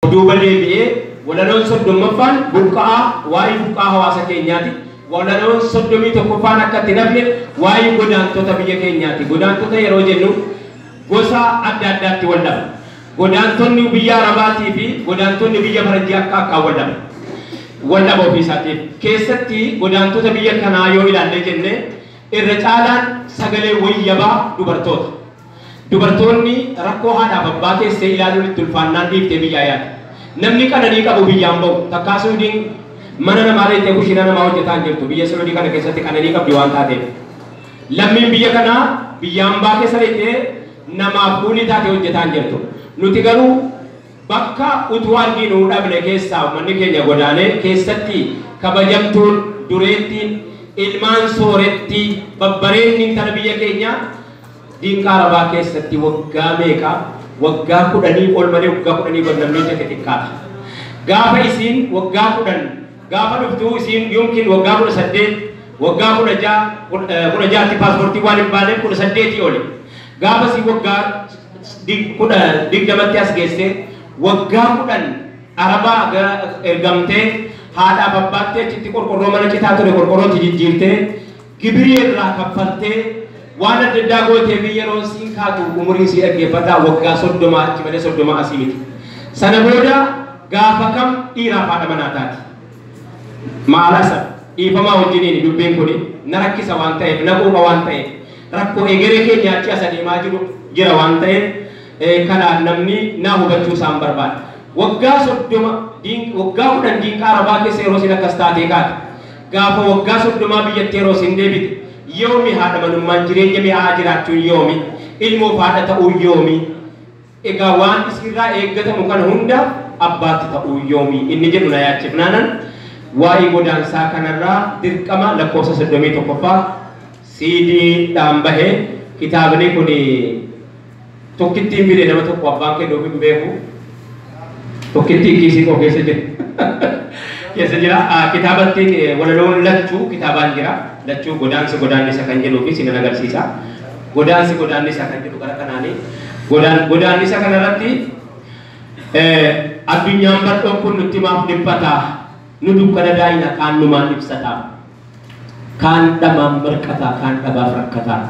Duuba deebi'ee walaloon 30ffaan buqqa'aa, waa'ee buqqaa hawaasa keenyaati. Walaloon 31ffaan akka itti nafne waa'ee godaantota biyya keenyaati. Godaantota yeroo jennu gosa adda addaatti wal dhaba. Godaantonni biyya Arabaatii fi godaantonni biyya Faranjii akka akkaan wal dhaba. Wal dhaba ofii isaatiif. Keessatti godaantota biyya kanaa yoo ilaalle jenne, irra caalaan sagalee wayyabaa dubartoota. Dubartoonni rakkoo haadhaaf abbaa teessee ilaaluun itti ulfaannaan dhiiftee biyyaa yaada. Namni qananii qabu biyyaan bahu. Takkaa Suudiin mana namaa reettee kushiina namaa hojjetaa hin jirtu. Biyya Suudii kana keessatti qananii qabdi waan taateef. Lammiin biyya kanaa biyya hambaa keessa reettee namaaf kuulii taatee hojjetaa hin jirtu. Nuti garuu bakka utuu arginuu dhabne keessaa uummanni keenya godaanee, keessatti kabajamtuun, dureettiin, ilmaan sooretti, babbareenni intala biyya keenyaa diinqa Arabaa keessatti waggaa meeqa, waggaa 10 ol malee waggaa 10 gad namni hojjete xiqqaata. Gaafa isiin waggaa 10 gaafa dhuftu, isiin yookiin waggaa 18, waggaa 16, 16tti paaspoortii waan hin baaneef 18 oli. Gaafa isiin waggaa 20tti as geesse, waggaa 10 Arabaa ergamtee, haadhaaf abbaatti achitti qorqorroo mana citaa ture qorqorrootti jijjiirtee, gibirii irraa kaffaltee, waan adda addaa gootee fi yeroo siin kaatu umurii sii dhaggeeffadhaa, waggaa 30 achi malee 30 asii miti. Sana booda gaafa kam dhiiraaf haadha manaa taati? Maalasa dhiifamaa wajjiniin dubbiin kun na rakkisa waan ta'eef, na quuqa waan ta'eef, rakkoo egeree keenya achi as adeemaa jiru jira waan ta'eef, kanaan namni na hubachuu isaan barbaada. Waggaa 30, waggaa 10 diinqa Arabaa keessa yeroo isin akkas taatee kaate, gaafa waggaa 30 biyyatti yeroo isin deebite, yoomi haadha manummaan, jireenya mi'aa jiraachuun yoomi, ilmoof haadha ta'uu yoomi, egaa waan isinirraa eeggatamu kana hunda abbaatti ta'uu yoomi inni jedhu na yaachifnaanan, waa'ee godaansaa kanarraa dirqama lakkoofsa 31ffaa CD dhaan bahee. Kitaabni kun tokkittiin bide, nama tokko abbaan kennuuf hin beeku, tokkittiin kiisii koo keessa jira. Keessa jira. Kitaabattiin walaloon lachuu kitaabaan jira. Lachuu godaansi godaannisa kan jedhuu fi sinan agarsiisa. Godaansi godaannisa kan jedhu gara kanaanii. Godaannisa kanarratti, addunyaan bal'oon kun nutti maaf dhiphataa? Nu dukkana daa'ina kaan numaan ibsataa. Kaan dhamaan marqataa, kaan dhabaaf rakkataa.